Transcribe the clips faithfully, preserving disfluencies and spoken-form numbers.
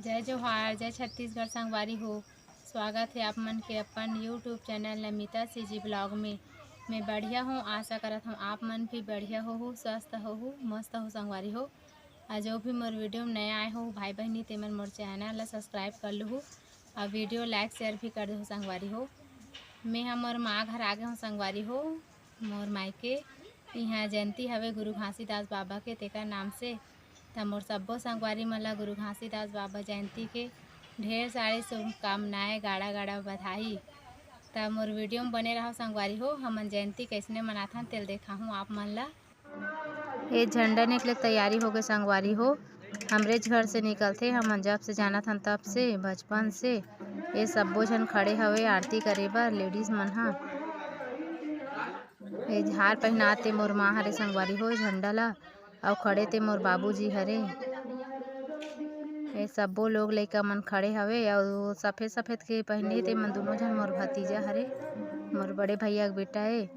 जय जोहार, जय छत्तीसगढ़ संगवारी हो। स्वागत हे आप मन के अपन YouTube channel Namita CG vlog में। मैं बढ़िया हूँ, आशा करत हूँ आप मन भी बढ़िया होहू, स्वस्थ होहू, मस्त हो संगवारी हो। अउ जो भी मोर वीडियो में नया आए हो भाई बहिनी, तेमन मोर चैनल ला सब्सक्राइब कर लूहू अउ वीडियो लाइक शेयर भी कर देहू संगवारी हो। मैं ह मोर माँ घर आगे हूँ संगवारी हो, मोर मायके। इहाँ जयंती हवे गुरु घासीदास बाबा के, तेकर नाम से त मोर सब्बो संगवारी मन ला गुरु घासीदास बाबा जयंती के ढेर सारे शुभकामनाएं, गाड़ा गाड़ा बधाई। त मोर वीडियो में बने रहो संगवारी हो, हमन जयंती कइसने मनाथन तेल देखाहूँ आप मन ला। ये झंडा निकले के तैयारी होगे संगवारी हो, हमरेच घर से निकलथे, हमन जब से जानत हन तब से, बचपन से। ये सब्बो झन खड़े हवे आरती करे बर, लेडीज मन ह। ये हार पहिनाते मोर माँ हरे संगवारी हो झंडा ला, अउ खड़े ते मोर बाबूजी हरे। ये सब्बो लोग लइका मन खड़े हवे अउ सफेद सफेद के पहिने ते मन दुनों झन मोर भतीजा हरे, मोर बड़े भैया के बेटा ए।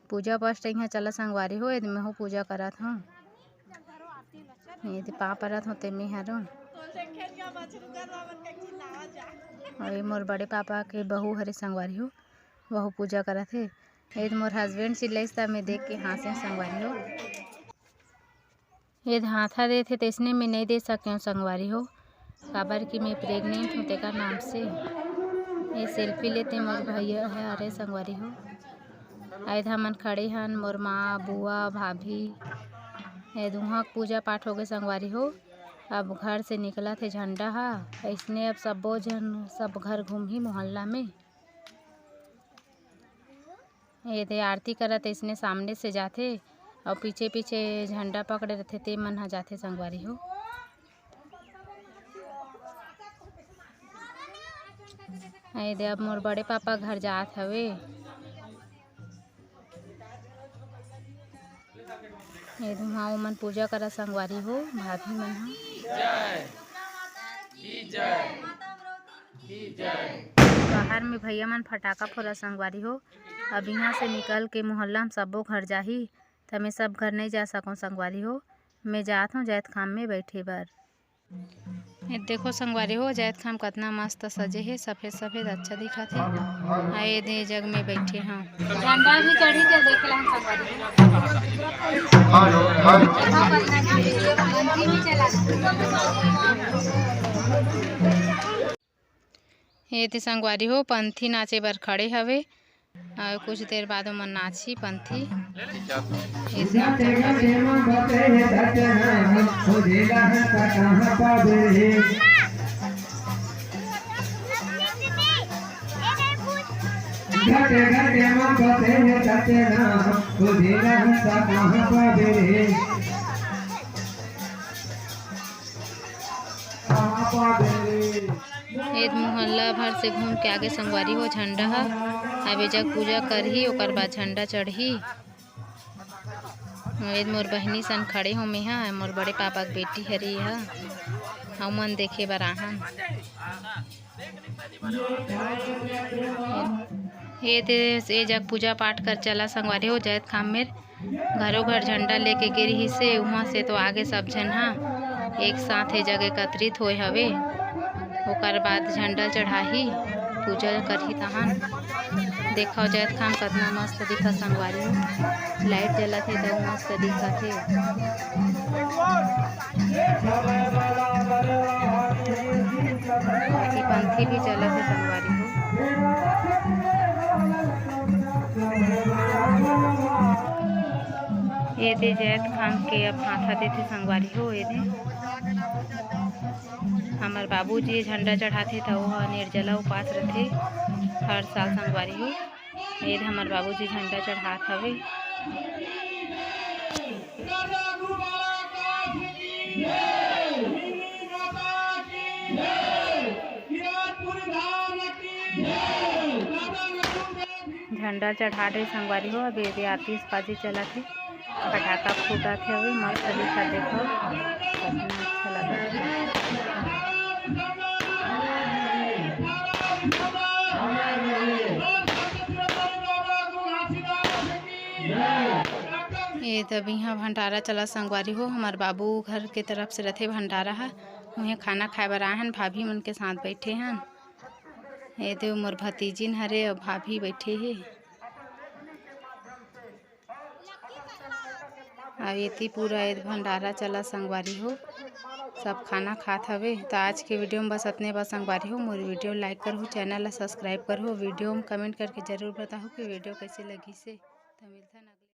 पूजा पाठ इहाँ चला संगवारी हो, एदे मेहू पूजा करत हूँ। एदे पाँव परत हूँ ते मेहरो। अउ ये मोर बड़े पापा के बहू हरे संगवारी हो, वहू पूजा करत हे। एदे मोर हस्बैंड चिल्लाइस त मैं देख के हाँसे संगवारी हो। ये हाथा देथे तइसने में नइ दे सकेंव संगवारी हो, काबर कि मैं प्रेग्नेंट हूँ तेकर नाम से। ये सेल्फी लेते मोर भैया ह हरे संगवारी हो। अउ एदे हमन खड़े हन, मोर माँ, बुआ, भाभी, ये दुहा के पूजा पाठ होगे संगवारी हो। अब घर से निकलत हे झंडा ह, अइसने अब सब्बो झन सब घर घूमही मोहल्ला में। ये दे आरती करत अइसने सामने से जाथे अउ पीछे पीछे झंडा पकड़े रथे ते मन ह जाथे संगवारी हो। ये दे अब मोर बड़े पापा घर जात हवे। ये दुहा ओमन पूजा करत संगवारी हो, भाभी मन ह। बाहर में भैया मन फटाका फोड़ा संगवारी हो। अब इहाँ से निकल के मोहल्ला में सब्बो घर जाही, त मैं सब घर नहीं जा सकूँ संगवारी हो। मैं जात हूँ जाइत खाम में बैठे बर। ये देखो संगवारी हो, जाइत खाम कतना मस्त सजे हे, सफेद सफेद अच्छा दिखत हे। आ ये दे जग में बैठे हूँ, झंडा भी चढ़ी के देख ला संगवारी हो। देखो कतना पंथी भी चला। ये दे संगवारी हो, पंथी नाचे बर खड़े हवे। अउ कुछ देर बाद ओमन नाचही पंथी। ये दे एद मोहल्ला भर से घूम के आगे संगवारी हो झंडा ह। अब ए जग पूजा करही, ओकर बाद झंडा चढ़ही। एद मोर बहिनी सन खड़े हो, मेहा मोर बड़े पापा के बेटी हरे, एहा हमन देखे बर आहन। एदे ए जग पूजा पाठ कर चला संगवारी हो, जाइत खाम मेर घरो घर झंडा लेके गे रिहिसे, उहाँ से तो आगे सब झन ह एक साथ ए जग एकत्रित होए हवे। ओकर बाद झंडा चढ़ाही, पूजा करही तहन। देखव जाइत खाम कतना मस्त दिखत संगवारी हो, लाइट जलत हे त मस्त दिखत हे। पंथी भी चलत हे संगवारी हो। एदे जाइत खाम के अब हाथा देथे संगवारी हो। एदे हमर बाबूजी झंडा चढ़ाथे त ओह निर्जला उपास रथे हर साल संगवारी हो। एदे हमर बाबूजी झंडा चढ़ात हवे। झंडा चढ़ा दे संगवारी हो, अभी, अभी आतिशबाजी चलत हे, पटाखा फूटत हे, अभी मस्त दिखत, देखो कतना अच्छा लगत हे। ये तब इहाँ भंडारा चला संगवारी हो, हमर बाबू घर के तरफ से रथे भंडारा ह। उहें खाना खाए बर आए हन, भाभी मन के साथ बैठे हन। ये दे मोर भतीजिन हरे अउ भाभी बैठे हे। अउ एती पूरा ए भंडारा चला संगवारी हो, सब खाना खात हवे। त आज के वीडियो में बस अतने बा संगवारी हो। मोर वीडियो लाइक करहु, चैनल ला सब्सक्राइब करहु, वीडियो में कमेंट करके जरूर बताहु कि वीडियो कैसे लगिस हे। त मिलथन अगले